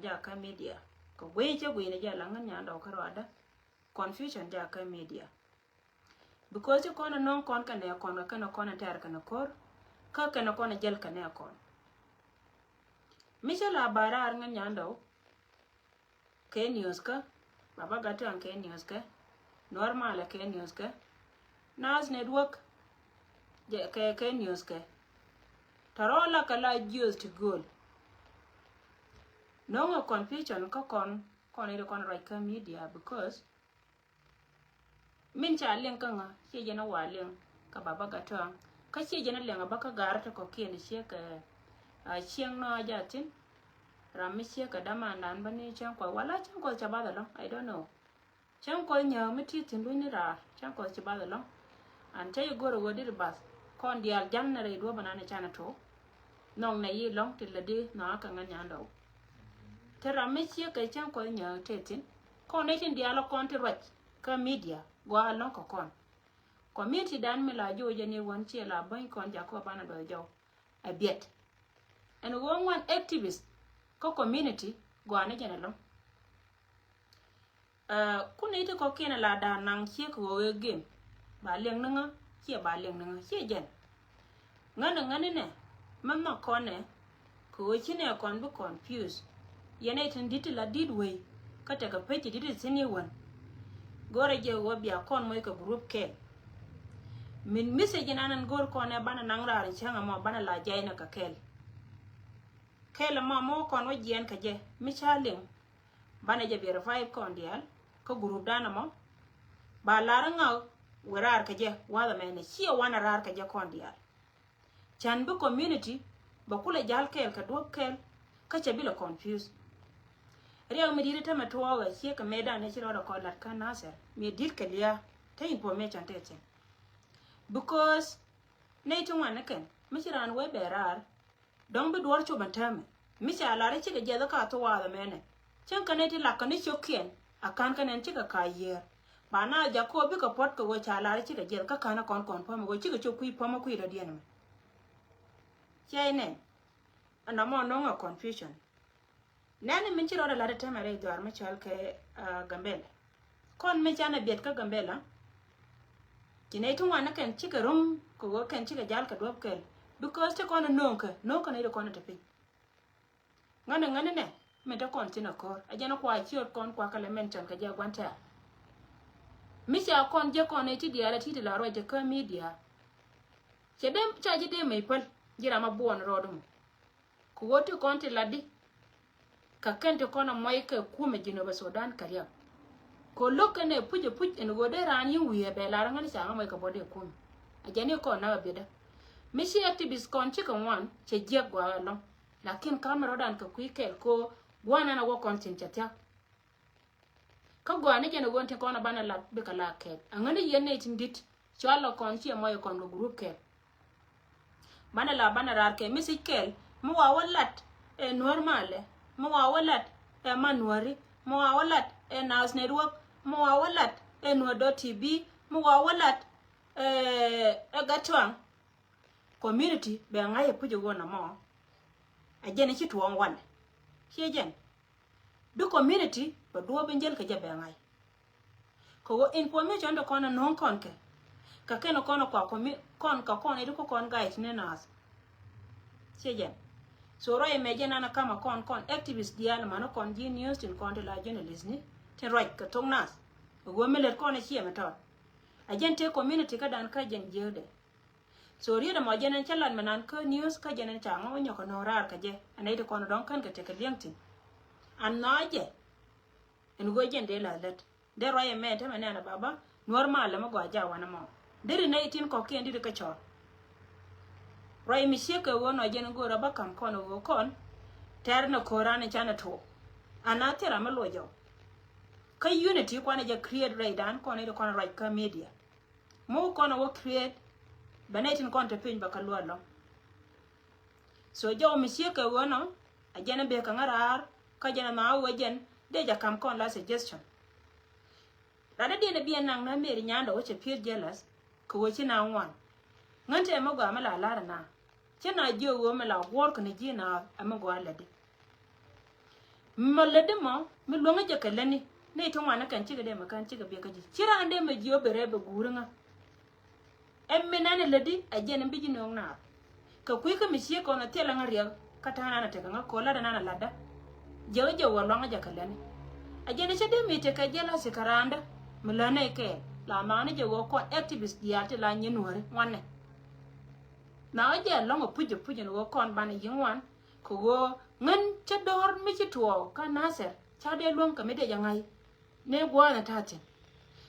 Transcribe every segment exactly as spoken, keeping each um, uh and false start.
jakä media. Kɛ guiy cɛ guiy ni jɛ la ŋän nyandɔw kä ruadä. Confusion jakä media. Because ci kɔn a no̱o̱ŋ kɔn kɛnɛ kɔn kɛ kɛnɛ kɔn a tɛr kɛnɛ ko̱r. Kä kɛnɛ kɔn a jɛl kɛnɛ kɔn. Mi cɛ la barar ŋän nyandɔw. Kɛ news kä, Baba Gatwang kɛ news kä, Nuɔr Malɛ kɛ news kä, Nas Network kɛ, kɛ news kä. Tɔrɔ la kɛ la jiöth ti gööl. No̱ŋɛ confusion kä kɔn, kɔn iri kɔn ruac kä media because min ca liŋ kä ŋa, ciɛ jɛn a wa liŋ kä Baba Gatwang. Kä ciɛ jɛn a liŋ a bä kä gar ti kɔkiɛn ciɛ kɛ, a, cieŋ nɔ a jathin. Ram mi ciɛ kɛ damandan bä ni cäŋ kuɔth wala cäŋ kuɔth ca bath alɔŋ, I don't know. Cäŋ kuɔth nyääk mi ti thin luny ni raar, cäŋ kuɔth ci bath alɔŋ. An cä yi go̱r a ɣöö dit bath kɔn diaal jan ni rɛy duɔ̱p anan ican a tok. Nhɔk nɛ yi lɔ̱ŋ ti lätdi nhɔakä ŋän nyandɔw. Te ram mi ciek kɛ cäŋ kuɔth nyääk te thin kɔn nɛ tin diaal a kɔn ti ruac kä media gɔaa lɔ̱ŋ kɛ kɔn. Community dan mi la jo̱o̱c jɛ ni wän ciɛ la bäny kɔn jakɔ banɛ dɔ̱th jɔw. A biɛt ɛn ɣöö ŋuan activist kä community gɔaa ni jɛn ɛlɔ̱ŋ. Ɛ, kun i̱ ti kɔ̱kiɛn ala da̱a̱n naŋ ciek kɛ ɣöö ëë gem ba liɛŋ ni ŋä, ciɛ ba liɛŋ ni ŋä, ciɛ jɛn. Ŋänɛ ŋänɛ nɛ mɛ nhɔk kɔn nɛ kɛ ɣöö ci nɛ kɔn bi confuse. Yɛn ɛ tin di̱t ti la di̱t wei kä tekɛ pec ti di̱t ti thi̱n i̱ wän. Go̱rɛ jɛ ɣöö bia kɔn moc kɛ group kɛɛl. Min message in an ɛn go̱r kɔn ɛ banɛ naŋ raar in cäŋ ɛmɔ banɛ la jay nɛ kɛ kɛɛl. Kɛɛl ɛmɔ mɔ kɔn wä jiɛɛn kɛ jɛ mi ca liŋ. Banɛ jɛ bi revive kɔn diaal kä group dan ɛmɔ. Ba lar ŋak wä raar kɛ jɛ wath ɛmɛnɛ ciɛ wanɛ raar kɛ jɛ kɔn diaal. Can bi community bɛ kulɛ jal kɛɛl kɛ duɔ̱p kɛɛl kä cɛ bi lɛ confuse. Riɛk mi di̱t tämɛ tuɔɔkɛ ciɛ kɛ mëëdan ni ci rɔɔdɛ kɔn lat kä Nasir mi di̱t kɛ lia̱a̱ te information te thi̱n. Because nɛy ti ŋuan ni kɛn mi ci raan wee bɛ raar. Dɔ̱ŋ bi duɔ̱ɔ̱r cop ɛn täämɛ mi ca lar i̱ cikɛ jiɛth kä a thuwaadhɛ mɛnɛ. Cäŋ kɛn i̱ ti lak kɛn i̱ cio̱kkiɛn a ka̱n kɛn ɛn cikɛ ka̱a̱c yiëër. Ba na jak kɛ ɣöö bikɛ puɔ̱t kɛ ɣöö ca lar i̱ cikɛ jiɛth kä ka̱n ɛ kɔn kɔn päm ɛ ɣöö cikɛ cop kui̱ päm ɛ kui̱ dɔ̱diɛn ɛmɛ. Ciɛ inɛn ɛn nɔmɔ no̱ŋ ɛ confusion. Nɛn min ci rɔɔdɛ la̱t ɛ tɛmɛ rɛy dhuaar mi cɔal kɛ, ah, Gambɛla. Kɔn mi canɛ biɛt kä Gambɛla. Ci nɛy ti ŋuan ni kɛn cikɛ ro̱ŋ kɛ ɣöö kɛn cikɛ jal kɛ duɔ̱p kɛl. Because ti kɔn ɛ no̱o̱ŋ kɛ no̱o̱ŋ kɛ nɛy ti kɔn ɛ te piny. Ŋäni ŋäni nɛ min te kɔn thin ɛ ko̱r ɛ jɛn ɛ kua ciöt kɔn kua kɛ lɛ mention kɛ jɛ gua̱n tɛ̈r. Mi ca kɔn jek kɔn nɛy ti diaal ɛ ti ti la ruac jɛ kä media. Cɛ dee ca ji̱ dee mec päl ji̱ ram a buɔn rɔɔd mɔ. Kɛ ɣöö ti kɔn ti latdi. Kɛ kɛn ti kɔn a mɔc kɛ kumɛ Jinubä Sudan kɛ riɛk. Kɛ ɣöö lo̱k kɛn ɛ puc ɛ puc ɛn ɣöö dee raan yi̱n wi̱i̱ ɛ bɛ lar ɛ ŋäni ca ŋä mɔc kɛ bɔt dee kumɛ. A jɛn i̱ kɔn naŋ a biɛtdä. Mi ci activist kɔn cikɛ ŋuan cɛ jiɛk gɔaa ɛlɔ̱ŋ. Lakin ka̱mɛ rɔ̱dan kɛ kui̱ kɛl kɛ ɣöö gua̱a̱r nan a wä kɔn thi̱n cɛ thia̱k. Kä gɔaa ni jɛn ɛ ɣöö ti kɔn a banɛ lat bikɛ la kɛɛl. Aŋäni yɛn nɛy tin di̱t cɔal ɛ kɔn ciɛ mɔc ɛ kɔn kɛ group kɛɛl. Banɛ la banɛ raar kɛ message kɛɛl mi wa wä lat ɛ Nuäär Malɛ, mi wa wä lat ɛ Man Nuääri, mi wa wä lat ɛ Nas Network, mi wa wä lat ɛ Nuer dot T V, mi wa wä lat ɛ, ɛ Gatwang. Community bɛ ŋa̱c ɛ puc ɛ ɣöö nɔmɔ. Ɛ jɛn ɛ ci tuɔɔŋ wanɛ. Ciɛ jɛn. Bi community bɛ duɔ̱ɔ̱p in jäl kɛ jɛ bɛ ŋa̱c. Kɛ ɣöö information ti kɔn ɛ no̱o̱ŋ kɔn kɛ. Kɛ kɛn kɔn ɛ kua commu-, kɔn kɛ kɔn ɛ ti ku kɔn guide ni naath. Ciɛ jɛn. So ruac ɛmɛ jɛn an ɛ kamɛ kɔn kɔn activist diaal mani kɔn ji̱ news tin kɔn ti la journalist ni tin ruac kɛ thok naath. Ɛ ɣöö mi lät kɔn ɛ ciɛ mɛ tɔt. Ɛ jɛn tëë community kädan kä jɛn jiääkdɛ. So riet ɛmɔ jɛn ɛn cä lat mɛ nan kä news kä jɛn ɛn ca ŋɔ nyɔk kɛ no̱o̱ŋ raar kɛ jɛ ɛn nɛy ti kɔn dɔ̱ŋ kän kɛ tekɛ liɛŋ thi̱n. An nhɔaacɛ ɛn ɣöö jɛn dee la̱th lät dee ruac ɛmɛ ɛn tämɛ nɛn ɛ baba Nuäär Malɛ mi gɔaa jaak wanɛ mɔ. Deri nɛy tin kɔ̱kiɛn deri kä cɔɔl. Ruac mi ciek kɛ ɣöö nɔ jɛn go̱o̱r ɛ bä ka̱m kɔn ɛ ɣöö kɔn tɛr nɛ ko̱ran ɛ canɛ tuɔɔk. An a thil ram mi luɔc jɔw. Kä unity kuanɛ jɛ create rɛydan kɔn i̱ ti kɔn ruac kä media. Mi wä kɔn a wä create bɛ nɛy tin kɔn te piny bɛ kɛ luɔt lɔ̱ŋ. So jɔw mi ciek kɛ ɣöö nɔ a jɛn a bek kɛ ŋä raar kä jɛn a nhɔaak ɣöö jɛn dee jɛ ka̱m kɔn la suggestion. Rat dee diɛn a biɛn naŋ na Mary Nyandɛ wä cɛ pier jealous kɛ ɣöö ci na ŋuan. Ŋän tɛ mi gɔaa mi la lar na ci na jiök ɣöö mi la guɔ̱ɔ̱r kɛ ni ji̱ na a mi gɔaa lätdi. Mɛ lätdi mɔ mi luäŋä jɛ kɛ lätni. Nɛy ti ŋuan ni kɛn cikɛ dee mɛ kɛn cikɛ biɛ kä ji̱. Ci raan dee mɛ jiök bɛ rɛp bɛ guuri ŋa. Ɛn mi nɛn lätdi ɛ jɛn in bi ji̱ nööŋ naath. Kɛ kui̱ kä mi ciek kɔn a thilɛ ŋa riɛk kä ta̱a̱ nan a tekɛ ŋa kɛ ɣöö latdä nan a latdä. Jiäkä jɛ wä luaŋä jɛ kɛ lätni. Ɛ jɛn in cä dee mi tekɛ jɛ la thi̱kɛ raandä mi lät nɛy kɛɛl la maani jɛ ɣöö kɔn activist diaal ti la nyin nuääri ŋuanɛ. Nakä jɛ lɔ̱ŋ a puc a puc in ɣöö kɔn banɛ yi̱ ŋuan kɛ ɣöö ŋän cä do̱r mi ci tuɔɔk kä Nathɛr ca dee luäŋ kɛ mi dee jɛ ŋa̱c. Ni gua̱a̱th in ta̱a̱ thi̱n.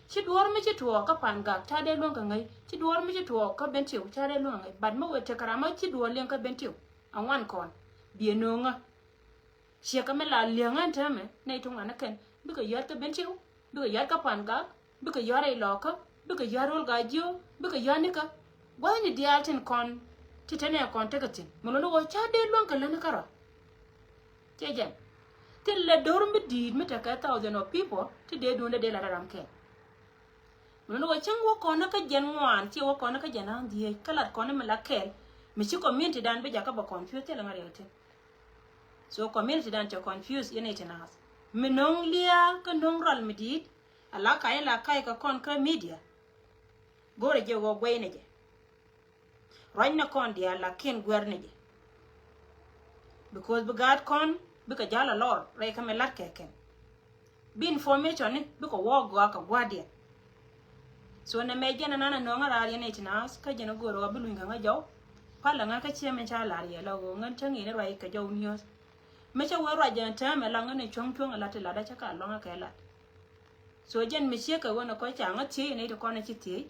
Ci duɔ̱ɔ̱r mi ci tuɔɔk kä Pangak ca dee luäŋ kɛ ŋäc. Ci duɔ̱ɔ̱r mi ci tuɔɔk kä Bentiu ca dee luäŋ kɛ ŋäc. But mi wëë tekɛ ram mi ci duɔ̱ɔ̱r liɛŋ kä Bentiu. A ŋuan kɔn. Biɛ nööŋä. Ciɛ kɛ mi la liɛŋä ɛn täämɛ nɛy ti ŋuan ni kɛn. Bikɛ yɔ̱a̱t kä Bentiu. Bikɛ yɔ̱a̱t kä Pangak. Bikɛ yɔ̱a̱t rɛy Lɔɔkä. Bikɛ yɔ̱a̱t Rol Gajiö. Bikɛ yɔ̱a̱t nikä. Gua̱thni diaal tin kɔn. Ti te nɛ kɔn tekɛ thi̱n. Mi luni wä ca dee luäŋ kɛ lätni kärɔa. Ciɛ jɛn. Thilɛ do̱r mi di̱i̱t mi tekɛ thousand of people ti dee duundɛ dee lat ram kɛl. Mi luni wä cäŋ wä kɔn kä jɛn ŋuan ciɛ wä kɔn kä jɛn an dhieec kä lat kɔn mi la kɛl. Mi ci community dan bi jakä bɛ confuse thilɛ ŋa riɛk thi̱n. So community dan cɛ confuse yɛn nɛy ti naath. Mi no̱o̱ŋ lia̱a̱ kä no̱o̱ŋ rɔal mi di̱i̱t. A la ka̱c la ka̱c kɛ kɔn kä media. Go̱rɛ jɛ ɣöö guɛy ni jɛ. Ruacnɛ kɔn diaal lakin guɛr ni jɛ. Because bi gaat kɔn bikɛ ja̱l a lɔr rɛy kä mi la̱t kɛ kɛn. Bi information ni bikɛ wä gɔaa kɛ gua̱diɛn. So nɛ mɛ jɛn anan a nööŋä raar yɛn nɛy ti naath kä jɛn a go̱o̱r ɣöö bi luny kɛ ŋä jɔw. Palɛ ŋä kä ciɛ min ca lar yɛ la ɣöö ŋän cä ŋi̱i̱ni ruac kɛ jɔw niöth. Mi cä wee ruac jɛn täämɛ la ŋän in cuäŋ cuäŋ a lat ti lat a cä ka luaŋä kɛ lat. So jɛn mi ciek kɛ ɣöö ni kɔc ca ŋä thiec nɛy ti kɔn a ci thiec.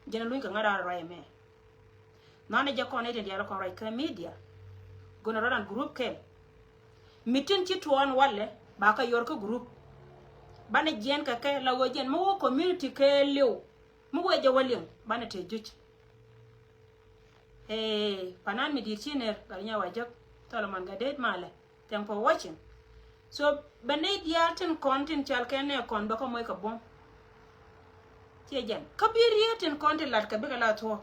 Jɛn luny kɛ ŋa̱t raar ruac ɛmɛ. Nɔnɛ jɛ kɔn itin diaal kɔn ruac kä media. Go̱n rɔ̱dan group kɛl. Mi tin ci tuɔɔn walɛ ba kä yɔr kä group. Banɛ jiɛn kɛ kɛ la ɣöö jɛn mi wä community kɛ liw. Mi wee jɛ wä liŋ banɛ te juc. Ee, panan mi di̱i̱t ci ner gat nya wa jek. Thɔlɔmɔn gat det malɛ. Thank for watching. So bɛ nɛy diaal tin kɔn tin cal kɛ nɛ kɔn bä kä moc kɛ buɔ̱m. Ciɛ jɛn kä bi riet tin kɔn tin lat kɛ bikɛ la thuɔ̱k.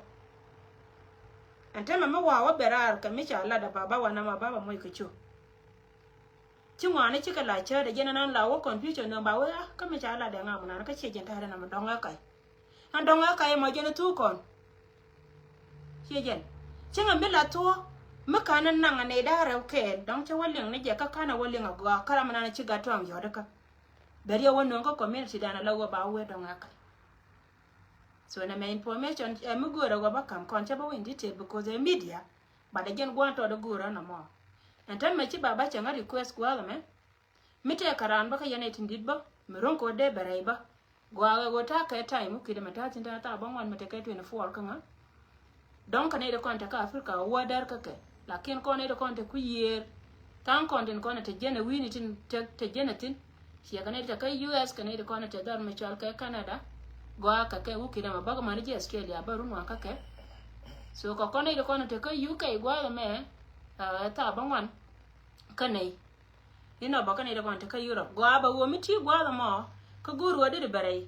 Ɛn tɛmɛ mi wa̱a̱ wä bɛ raar kɛ mi ca lat a ba ba wanɛ ma ba ba moc kɛ cu. Ci ŋuani cikɛ la cäätdɛ jɛn ɛn an la wä confusion nöm ba wee a kä mi ca lat dɛ ŋa mi nan kä ciɛ jɛn ta̱a̱dɛ na mi dɔ̱ŋ ɛ kac. Ɛn dɔ̱ŋ ɛ kac ɛmɔ jɛn ɛ thuk kɔn. Ciɛ jɛn cäŋ ɛn bi la thuɔ̱k mi ka̱n ɛ naŋ ɛ nɛy da̱a̱ rɛw kɛɛl dɔ̱ŋ cä wä liŋ ni jɛ kä ka̱n ɛ wä liŋ ɛ gɔaa kä ram ɛnan ci gat tɔ̱ɔ̱ŋ yɔ̱t kä. Bɛ riɛw wä nööŋ kä community dan ɛ la wä ba wee dɔ̱ŋ ɛ kac. So nɛ mɛ information ɛ mi göörä wä ba ka̱m kɔn cä bä wä in detail because ɛ media. But ɛ jɛn gua̱a̱n tɔɔt ɛ göörä nɔmɔ. Ɛn täämɛ ci baba cɛ ŋä request gua̱a̱th ɛmɛ. Mi tëëkɛ raan bä kä yɛn ɛ tin di̱t bä mi ro̱ŋ kɛ wä dee bɛ rɛy bä. Gɔaa ɣä ɣöö ta̱a̱ kɛ time wä ki̱t ɛmɛ ta̱a̱ thi̱n ta̱a̱ thaak bä ŋuan mi tekɛ twenty four kä ŋä. Dɔ̱ŋ kɛ nɛy ti kɔn tekɛ Africa wä däär kä kɛ. Lakin kɔn nɛy ti kɔn te ku yiëër. Tha̱a̱ŋ kɔn tin kɔn te jɛn ɛ wi̱i̱ni tin te, te jɛn ɛ thi̱n. Ciɛ kɛ nɛy ti tekɛ U S kɛ nɛy ti kɔn te dhɔr mi cɔal kɛ Canada. Gɔaa kɛ kɛ wä ki̱t ɛmɛ bä kä mäni ji̱ Australia bä run waŋ kä kɛ. So kɛ kɔn nɛy ti kɔn tekɛ U K gua̱a̱th ɛmɛ ɛ thaak bä ŋuan. Kä nɛy. Inɔ bä kä nɛy ti kɔn te kä Europe. Gɔaa bɛ ɣöö mi ti gua̱a̱th ɛmɔ kä go̱o̱r ɣöö dee di bɛ rɛy.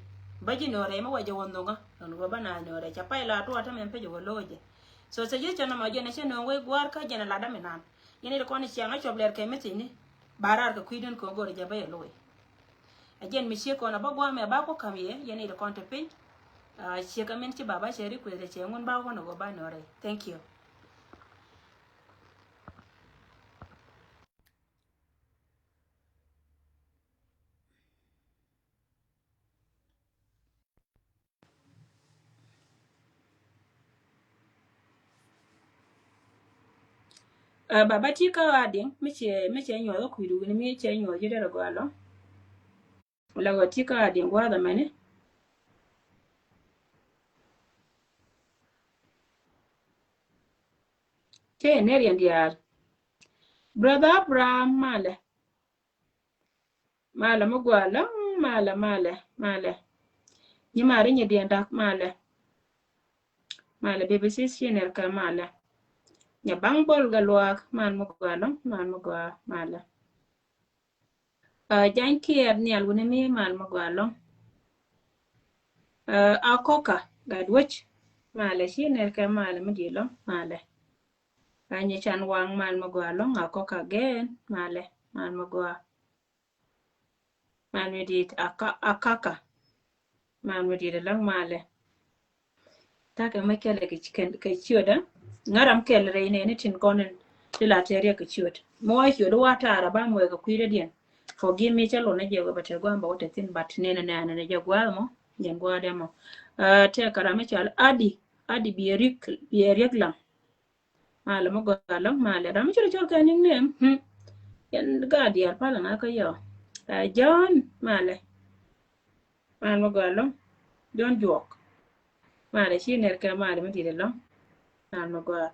Bä ji̱ nöö rɛy mi wä jɛ wä nhök ɣä. Ɛn ɣöö bä na nöö rɛy ca pay la tuɔɔk tämɛ pecɛ wä lo̱o̱cɛ. So suggestion ɛmɔ jɛn ɛ cä nööŋ wec gua̱a̱r kä jɛn ɛ latdä mi nan. Yɛn nɛy ti kɔn ɛ ciaŋ ɛ cuɔp lɛr kɛ mi thi̱n ni. Ba raar kɛ kui̱dun kɛ ɣöö go̱o̱r jɛ bä yɛ lo̱o̱c. Ɛ jɛn mi ciek kɔn ɛ bä gua̱a̱r mɛ ba ku ka̱m yɛ yɛn nɛy ti kɔn te piny. Ciek ɛ min ci baba cɛ request ɛ cɛ ŋun ba wä nɔ ɣöö ba nöö rɛy. Thank you. Ɛ, baba ti kä adiɛŋ mi cɛ, mi cɛ nyuɔth kä kui̱du wi̱ni mi cɛ nyuɔth ji̱ derɛ gɔaa lɔ. La ɣöö ti kä adiɛŋ gua̱a̱th ɛmɛni. Cɛ yɛ nɛr yɛn diaal. Brother Abraham malɛ. Malɛ mi gɔaa lɔ̱ŋ malɛ, malɛ, malɛ. Nyi mari nyi diɛn dak malɛ. Malɛ baby sis ci nɛr kɛ malɛ. Nyɛ baŋ bol gɛ luaak mal mi gɔaa lɔ̱ŋ, mal mi gɔaa malɛ. Ɛ, Jany Kiɛɛr nhial wuni mi mal mi gɔaa lɔ̱ŋ. Ɛ, Akɔka gat wec malɛ ci nɛr kɛ malɛ mi diɛ lɔ̱ŋ malɛ. Ɛ, Nyi Can Waŋ mal mi gɔaa lɔ̱ŋ Akɔka gɛɛn malɛ, mal mi gɔaa. Man mi dit Aka-, Akaka. Man mi dit ɛlɔ̱ŋ malɛ. Takɛ mɛ kɛlɛ kɛ, kɛ, kɛ ciötdä. Ŋa̱ ram kɛl rɛy nɛni tin kɔn in ti la tɛriɛ kɛ ciöt. Mɛ wa ciöt wa taarä ba muɛ kɛ kui̱dädiɛn. Forgive me cä lon ni jɛ wee bɛ tɛ gua̱a̱m bɛ wä tɛ thin, but nɛnɛ nɛnɛ ni jɛ gua̱a̱m mɔ. Jɛn gua̱a̱dɛ mɔ. Tɛ kɛ ram mi cɔal Adi. Adi Biɛ Riek, Biɛ Riek Lam. Malɛ mi gɔaa ɛlɔ̱ŋ malɛ. Ram mi ci rɔ cɔl kɛ nickname. Yɛn gaat diaal palɛ ŋa̱ kä yɔ. John malɛ. Mal mi gɔaa ɛlɔ̱ŋ. John Juɔk. Malɛ ci nɛr kɛ malɛ mi dit ɛlɔ̱ŋ. Mal mi gɔaa.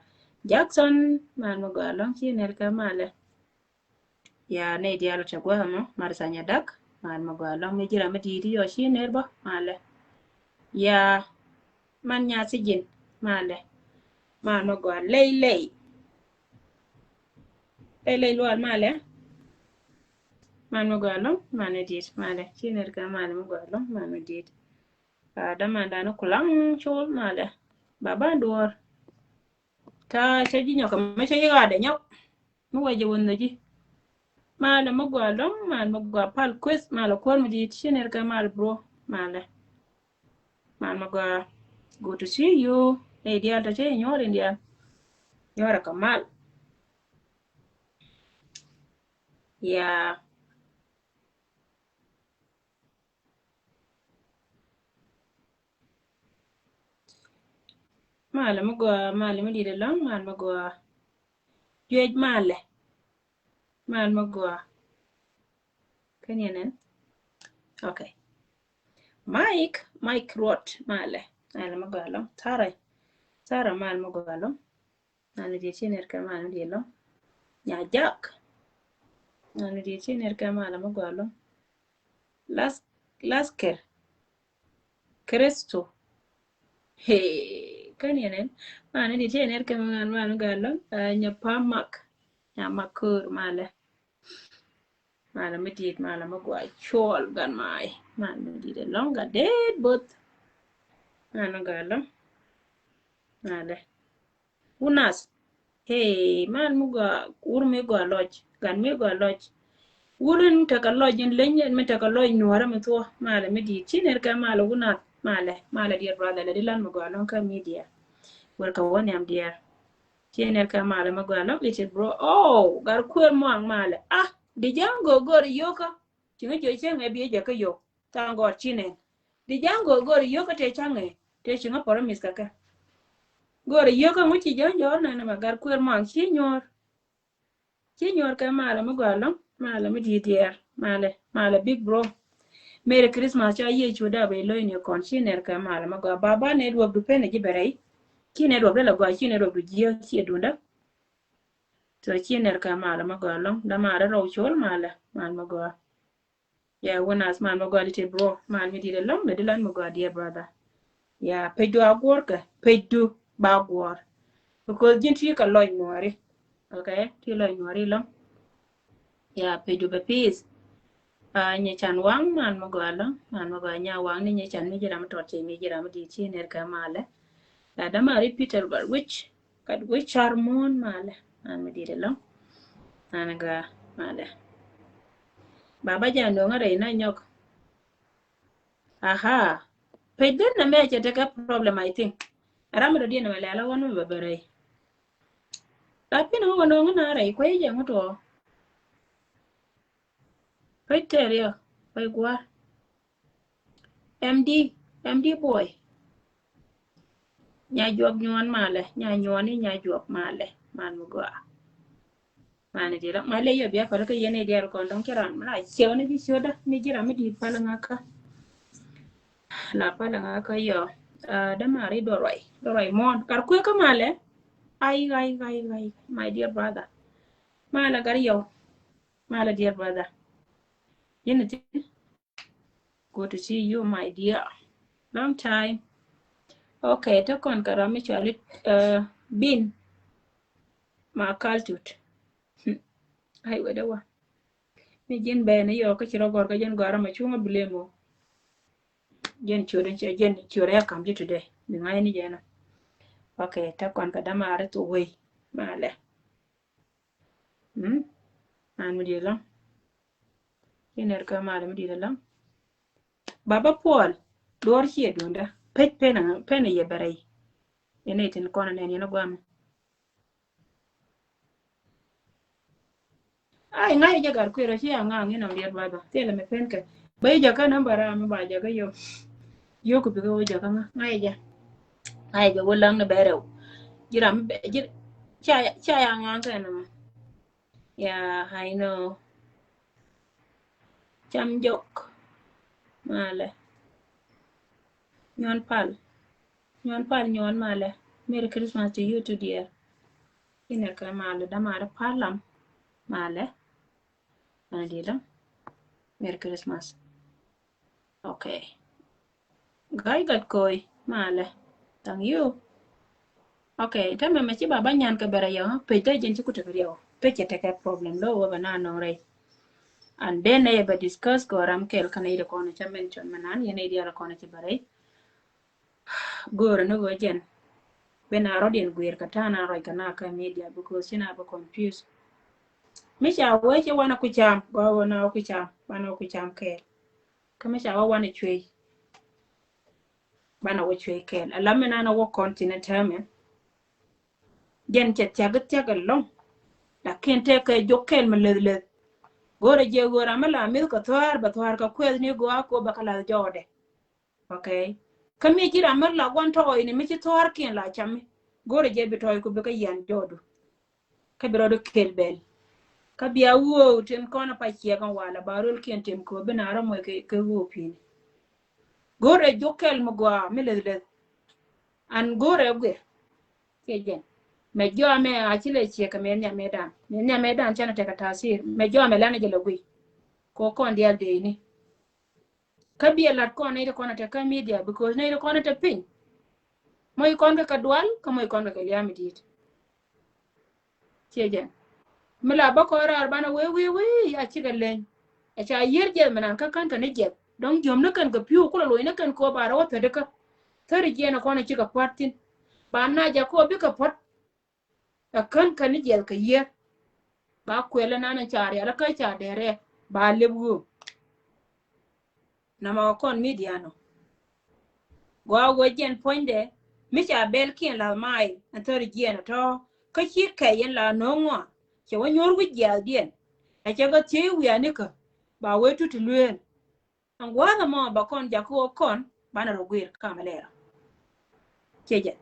Jackson, mal mi gɔaa ɛlɔ̱ŋ ci nɛr kɛ malɛ. Ya nɛy diaal tɛ gua̱a̱mɔ, Martha Nyadak, mal mi gɔaa ɛlɔ̱ŋ mi ji̱ ram mi dit yɔ ci nɛr bä malɛ. Ya man nyathi ji̱n malɛ. Mal mi gɔaa Lɛy Lɛy. Lɛy Lɛy Lual malɛ. Mal mi gɔaa ɛlɔ̱ŋ, mal mi dit malɛ. Ci nɛr kɛ mal mi gɔaa ɛlɔ̱ŋ, mal mi dit. Dämandan Kulaŋ Col malɛ. Baba Duɔr. Ta cä ji̱ nyɔk mɛ cä yi ɣaadɛ nyɔk. Mi wä jɛ wä nhöji. Malɛ mi gɔaa ɛlɔ̱ŋ, mal mi gɔaa Pal Kueth, malɛ kuäär mi dit ci nɛr kɛ mal bro malɛ. Mal mi gɔaa. Good to see you. Nɛy diaal tɔ cä yi nyuɔr in diaal. Nyuɔrɛ kɛ mal. Ya. Malɛ mi gɔaa, malɛ mi dit ɛlɔ̱ŋ, mal mi gɔaa. Juec malɛ. Mal mi gɔaa. Kɛn yɛn ɛn. Okay. Mike, Mike Ruot malɛ. Malɛ mi gɔaa ɛlɔ̱ŋ. Tara. Tara mal mi gɔaa ɛlɔ̱ŋ. Mal mi dit ci nɛr kɛ mal mi dit ɛlɔ̱ŋ. Nya Jak. Mal mi dit ci nɛr kɛ mal mi gɔaa ɛlɔ̱ŋ. Las-, Lasker. Kristo. Hey, kɛn yɛn ɛn. Mal mi dit ci nɛr kɛ mal mi gɔaa ɛlɔ̱ŋ. Nya pa Mak. Nya Mak Kör malɛ. Malɛ mi dit, malɛ mi gɔaa Col gan may. Mal mi dit ɛlɔ̱ŋ gat det both. Mal mi gɔaa ɛlɔ̱ŋ. Malɛ. Wunath. Hey, mal mi gɔaa, wur mi gɔaa lɔc, gan mi gɔaa lɔc. Wur in tekɛ lɔc in leny in mi tekɛ lɔc nuɔrɛ mi thuɔ. Malɛ mi dit. Ci nɛr kɛ malɛ Wunath, malɛ, malɛ diɛt brother lɛ di lan mi gɔaa ɛlɔ̱ŋ kä media. Wur kɛ wä nhiam diɛt. Ci nɛr kɛ malɛ mi gɔaa ɛlɔ̱ŋ little bro. Oh, gar kuer muaŋ malɛ. Ah, di jaŋ go̱o̱r go̱o̱r yio̱kä. Ci ŋä jiɔ cieŋ ɛ biɛ jɛ kä yio̱k. Thank God ci nɛn. Di jaŋ go̱o̱r go̱o̱r yio̱kä tëë caŋɛ. Tëë ci ŋä promise kɛ kɛ. Go̱o̱r yio̱kä ŋu ci jaŋ jɔɔr nɛn ma gar kuer muaŋ ci nyuɔr. Ci nyuɔr kɛ malɛ mi gɔaa ɛlɔ̱ŋ, malɛ mi di̱i̱t diɛɛr, malɛ, malɛ big bro. Merry Christmas ca Yecu dap ɛ lo̱c ni kɔn ci nɛr kɛ malɛ mi gɔaa. Baba network du pen ɛ ji̱ bɛ rɛy. Ci network dee la gɔaa, ci network du jiääk, ci ɛ duundä. So ci nɛr kɛ malɛ mi gɔaa ɛlɔ̱ŋ, dämaari Rɔw Col malɛ, mal mi gɔaa. Yeah, Wunath mal mi gɔaa little bro, mal mi di̱i̱t ɛlɔ̱ŋ, lɛ di lan mi gɔaa dear brother. Yeah, pecdu a guɔ̱r kɛ, pecdu ba guɔ̱r. Because ji̱n ti kɛ lɔc nuɔri. Okay, ti lɔc nuɔri lɔ̱ŋ. Yeah, pecdu bɛ peace. Ah, Nyi Can Waŋ, mal mi gɔaa ɛlɔ̱ŋ, mal mi gɔaa Nya Waŋ ni Nyi Can mi ji̱ ram mi tɔt cɛ mi ji̱ ram mi di̱i̱t ci nɛr kɛ malɛ. Yeah, dämaari Peter Bar Wic, kat wi̱c car muɔ̱ɔ̱n malɛ, mal mi di̱i̱t ɛlɔ̱ŋ. Mal mi gɔaa malɛ. Baba jɛ a no̱o̱ŋä rɛy na nyɔk. Aha. Pec den na mɛ cɛ tekɛ problem, I think. Ram mi dɔ̱diɛn mɛ lɛl a wän mi bɛ bɛ rɛy. Lakin ŋä wä no̱o̱ŋä na rɛy kuɛ jɛ ŋut wä. Pec tɛr yɛ, pec gua̱a̱r. M D, M D boy. Nya Juɔk Nyuɔn malɛ, Nya Nyuɔn ni Nya Juɔk malɛ, mal mi gɔaa. Mani di̱i̱t ɔ, ma lɛ yɔ bia pal kä yɛn i̱ diaal kɔn dɔ̱ŋ ci ran mi la ciɛw ni ji̱ ciötdä mi ji̱ ram mi di̱i̱t pal ŋakä. La pal ŋakä yɔ. Ah, dämaari Dɔruay, Dɔruay muɔ̱ɔ̱n. Kar kuekä malɛ. Ay, ay, ay, ay, my dear brother. Malɛ gar yɔ. Malɛ dear brother. Yɛn i̱ ti. Good to see you, my dear. Long time. Okay, te kɔn kɛ ram mi cɔali, uh, Bin. Ma Kaltut. Ay, wede wa. Mi ji̱n bɛ ni yɔ kä ci rɔ gɔr kä ji̱n gɔr ma cuŋä blame o. Ji̱n ciöt, ji̱n ciöt ya kam ji̱ today. Mi ŋa̱c ni jɛ na. Okay, te kɔn kɛ dämaari Thok Wei. Malɛ. Hmm? An mi diɛ lɔŋ. Inɛr kä malɛ mi dit alam. Baba Puɔl, duɔr ciɛ duundä. Pec pen a, pen a yɛ bɛ rɛy. Inɛ tin kɔn a nɛn yɛn a guam. Ai, ŋa̱c jɛ gat kui̱ rɔ ci a ŋa̱ ŋi̱n ɔm diɛt ba ba. Thilɛ mi pen kɛ. Ba yi jɛ kä namba ram ba jɛ kä yom. Yok bi kä wä jɛ kä ŋa̱. Ŋa̱c jɛ. Ŋa̱c jɛ wä läŋ ni bɛ rɛw. Jiram bɛ, jir, ca, ca ya ŋa̱ kɛ namba. Yeah, I know. Cam jok. Malɛ. Nyuɔn pal. Nyuɔn pal, nyuɔn malɛ. Merry Christmas to you too, dear. Inɛ kɛ malɛ, da malɛ pal lam. Malɛ. Ana di lam. Merry Christmas. Okay. Gai gat koi, malɛ. Thank you. Okay, tɛmɛ mɛ ci baba nyan kɛ bɛrɛ yɛ, page dɛ jɛn ci ku tekɛ riɛw. Page cɛ tekɛ problem, lo wä bɛ na nɔŋ rɛy. And then nɛ yɛ bɛ discuss kɛ ram kɛl kɛ nɛ yɛ kɔn cɛ mention mɛ nan, yɛ nɛ yɛ dial kɔn cɛ bɛrɛ. Go̱o̱rɛ ni wä jɛn. Bɛ na rɔdiɛn guir kɛ ta̱a̱ na rɔy kɛ na kɛ media, because ci na bɛ confuse. Mi ca wee ci wanɛ ku cam, gɔaa wä na wä ku cam, wanɛ wä ku cam kɛl. Kä mi ca wä wanɛ cuey. Banɛ wä cuey kɛl. Ala mi nanɛ wä kɔn tinɛ tɛmɛ. Jɛn cɛ thiak thiak ɛlɔŋ. Lakin tɛkɛ jok kɛl mi leth leth. Go̱rɛ jɛ ɣöö ram mi la mith kɛ thua̱a̱r bɛ thua̱a̱r kɛ kuɛth ni gɔaa ko bɛ kɛ lath jɔɔdɛ. Okay. Kä mi ci ram mi la guan tɔɔy ni mi ci thua̱a̱r kiɛn la cami. Go̱rɛ jɛ bi tɔɔy ku bi kɛ yian jɔɔdu. Kä bi rɔɔdu kel bɛl. Kä bia wuɔw tin kɔn pa ciɛk ɛn walɛ ba rol kiɛn tim kɛ bi na rɔ mɔc kɛ, kɛ wuɔw pini. Go̱rɛ jok kɛl mi gɔaa mi leth leth. An go̱rɛ guir. Kiɛ jɛn. Mɛ jɔamɛ a ci lɛ ciɛ kɛ mɛ nhiamɛ dan. Mɛ nhiamɛ dan canɛ tekɛ tasir. Mɛ jɔamɛ lɛn a jɛ lɛ gui. Kɔ kɔn dial dee ni. Kä biɛ lat kɔn nɛy ti kɔn a te kä media, because nɛy ti kɔn a te piny. Mɔc kɔn kɛ kɛ dual, kä mɔc kɔn kɛ kɛ liam mi di̱i̱t. Ciɛ jɛn. Mi la bä kɔn raar banɛ wee wee wee a cikɛ leny. Ɛ ca yier jiɛth mi nan kä kän kɛ ni jiɛth. Dɔ̱ŋ jiöm ni kɛn kɛ pi̱u kulɛ loc ni kɛn kɛ ɣöö ba rɛ wä thädikä. Thäri jiɛn ɛ kɔn ɛ cikɛ pua̱t thi̱n. Ba na jɛ kɛ ɣöö bikɛ pua̱t. Ɛ kän kɛ ni jiɛth kɛ yier. Ba kuɛl ɛ nan ɛ ca rial ɛ kä ca dɛrɛ. Ba lep ɣöö. Nɔmɔ kɔn media nɔ. Gɔaa wä jɛn puɔ̱nydɛ mi ca bɛl kiɛn lath maay ɛn thäri jiɛn ɛ tɔ̱ kä ci kɛy yɛn la no̱o̱ŋ ŋɔa cɛ wä nyuɔ̱r wi̱c jiathdiɛn. Ɛ cɛ kɛ thiec wi̱i̱ anikä ba wee tut ti lueel. Ɛn gua̱a̱th ɛmɔ ba kɔn jakä wä kɔn banɛ rɔ guir kamɛ lɛɛrä. Ciɛ jɛ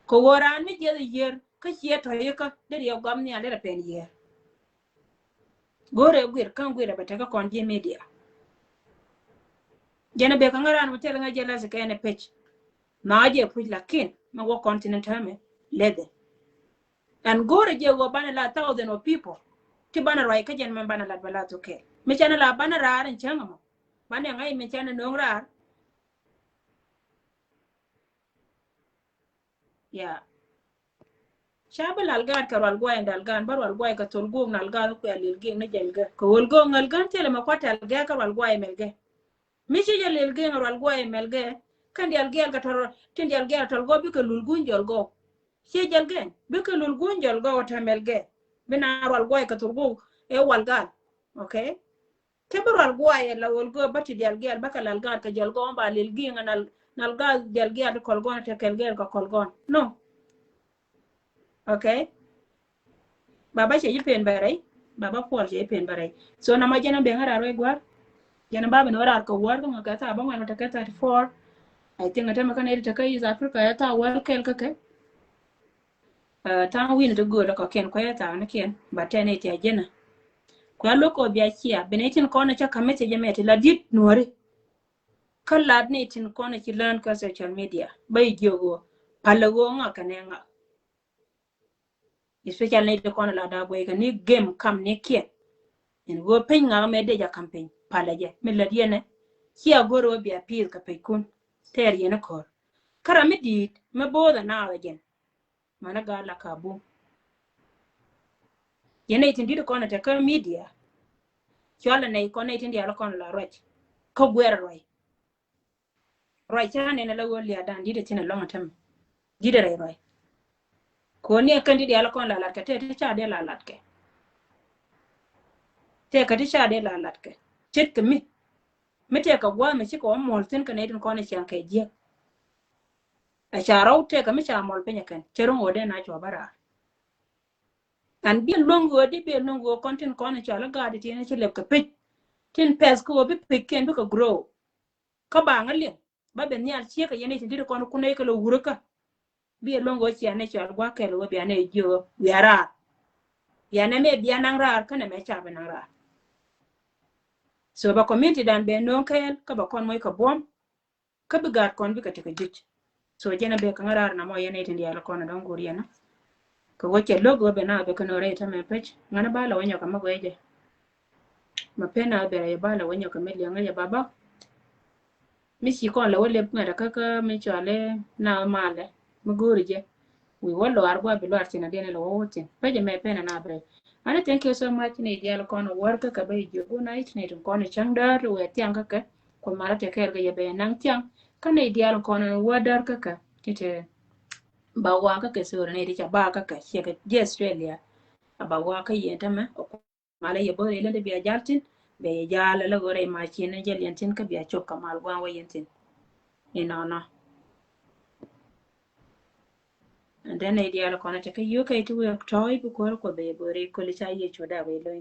kɛ wä raan mi jiɛth ɛ yier kä ciɛ tɔ̱ yikä dee riɛ gɔam nhial dee rɛ pɛn yier. Go̱rɛ guir kä guir ɛ bɛ tekä kɔn ji̱ media. Jɛn ɛ bek kä ŋä raan mi tɛl ŋä jɛ lath kɛ ɛn ɛ pec. Na jɛ puc lakin mɛ wä kɔn tin täämɛ lɛthɛ. Ɛn go̱rɛ jɛ wä banɛ la thousand of people. Ti banɛ ruac kä jɛn mɛ banɛ lat bɛ la thokɛ mi canɛ la banɛ raar in cäŋ ɛmɔ. Banɛ ŋa̱c mi canɛ no̱o̱ŋ raar. Ya. Ca bi lal gaat kɛ rual guay in dal gaan bä rual guay kɛ thol guok nal gaat kuɛ lil giek ni jɛl gɛ kɛ wol gok nal gaan thilɛ mɛ kua tɛl gɛ kɛ rual guay mɛl gɛ. Mi ci jɛ lil giek rual guay mɛl gɛ kɛn dial giɛl kɛ tɔl tin dial giɛl tɔl gɔ bikɛ lul guny jɔl gɔ. Ci jɛl gɛ bikɛ lul guny jɔl gɔ tɛ mɛl gɛ. Bi na rual guay kɛ thol guok ɛ wal gaal. Okay. Ti bi rual guay ɛ la wol gɔ bä ti dial giɛl bä kɛ lal gaat kɛ jɔl gɔ ba lil giek nal nal gaat dial giɛl ti kɔl gɔn tɛ kɛl giɛl kɛ kɔl gɔn. No. Okay. Baba cɛ ji̱ pen bɛ rɛy. Baba Puɔl cɛ ji̱ pen bɛ rɛy. So nɔmɔ jɛn a ben a raar wec gua̱r. Jɛn a ba ben wä raar kɛ wäär kä ŋɔ kɛ thaa bä ŋuan wä tekɛ thirty four. I think a tämɛ kä nɛy ti tekä East Africa ɛ thaa wäär kɛl kä kɛ. Ta̱a̱ wi̱n ti gööl kɔ̱kiɛn kuɛ tha̱a̱ŋ nikiɛn ba tɛn i̱ ti a jɛn a. Kuɛ lo̱k kɔ bia cia ben i̱ tin kɔn i̱ cä ka̱m i̱ ti jɛ mɛ ti la di̱t nuɔ̱ri. Kä lat ni tin kɔn i̱ ci lään kä social media ba i̱ jiök ɣöö palä ɣöö ŋak kɛnɛ ŋak. Especially ni ti kɔn la daa guɛy kɛ ni gem kam ni kiɛn. In ɣöö piny ŋak mɛ dee ja kam piny palɛ jɛ mi lät yɛnɛ. Cia go̱r ɣöö bia pi̱i̱th kɛ pecikun tɛɛr yɛn i̱ ko̱r. Kä ram mi di̱i̱t mi bo̱o̱th ɛ naath ɛ jɛn. Manɛ gaa la ka bum. Yɛn nɛy tin di̱t kɔn ɛ te kä media. Cualɛ nɛy kɔn nɛy tin diaal kɔn la ruac kä guɛr ruac. Ruac ca nɛn ala ɣöö lia̱a̱dan di̱t ɛ thin ɛ lɔ̱ŋ ɛ tämɛ. Di̱t ɛ rɛy ruac. Ko̱n ni ɛ kɛn ti diaal kɔn la latkɛ tëë ti ca dee la latkɛ. Tëë kä ti ca dee la latkɛ. ce̱tkɛ mi, mi tëëkɛ gua̱a̱th mi cikɛ wä muɔ̱l thi̱n kɛ nɛy tin kɔn ɛ ciaŋ kɛ jiäk. Ɛ ca rɔw tëëkɛ mi ca muɔ̱l piny ɛ kɛn, cɛ ro̱ŋ ɣöö dee na cua bä raar. Ɛn bi luäŋ ɣöö di, bi luäŋ ɣöö kɔn tin kɔn ɛ cɔal i̱ gaat ti ni ci lɛp kɛ pec, tin pɛth kɛ ɣöö bi pec kɛn bikɛ grow. Kä ba ŋä liŋ ba ben nhial ciek kɛ yɛn i̱ ti di̱t kɔn kun nɛy kɛ lɛ wurä kä. Bi luäŋ ɣöö cia nɛ cɔal gua̱a̱th kɛl ɣöö bia nɛ jiök ɣöö wiaa raar. Bia nɛ mɛ bia naŋ raar kä nɛ mɛ ca bi naŋ raar. So ba community dan bɛ no̱o̱ŋ kɛɛl kä ba kɔn moc kɛ buɔ̱m. Kä bi gaat kɔn bikɛ tekɛ juc. So jɛn a bɛ kä ŋä raar na mɔ yɛn i̱ tin diaal kɔn a dɔ̱ŋ go̱o̱r yɛn a. Kɛ wä cɛ lo̱k ɣöö bɛ na bɛ kä no̱o̱rɛ i̱ tämɛ pec ŋänä ba lɛ wä nyɔk a mä guɛcɛ. Ma pen a bɛ rɛ yɛ ba lɛ wä nyɔk a mi liɛŋä yɛ ba bä. Mi ci kɔn lɛ wä lep ŋätɛ kä kä mi cɔal i̱ na malɛ mi go̱o̱ri jɛ. Wi̱i̱ wä luaar gua̱a̱ bi luaar thi̱n a diɛn ilɛ wä wä thi̱n pecɛ mɛ pen a na bɛ rɛ. Ani thank you so much ni diaal kɔn wär kä kɛ bä i̱ jiök wun a i̱ tin i̱ tin kɔn i̱ cäŋ däär wɛ thiaŋ kä kɛ. Kuoth malä tɛ kɛɛl kɛ yɛ bɛ naŋ thiaŋ kä ni diaal kɔn wä däär kä kɛ ti ti. Ba wa kä kɛ thöör ni ti ca ba kä kɛ ciɛ kɛ ji̱ Australia. A ba wa kä yɛn tämɛ. Malä yɛ bo̱o̱r ilä ti bia jal tin bɛ yɛ jal ilä ɣöö rɛy ma cin ni jɛ liɛn tin kä bia cop kɛ mal gua̱a̱ŋ wä yɛn tin. Inɔnɔ. And then i̱ diaal kɔn a tekɛ yio̱k kɛ iti wek tɔ̱ i̱ bi kuäär Kuoth bɛ yɛ bo̱o̱r i̱ köli ca Yecu dak i̱ lo̱ny.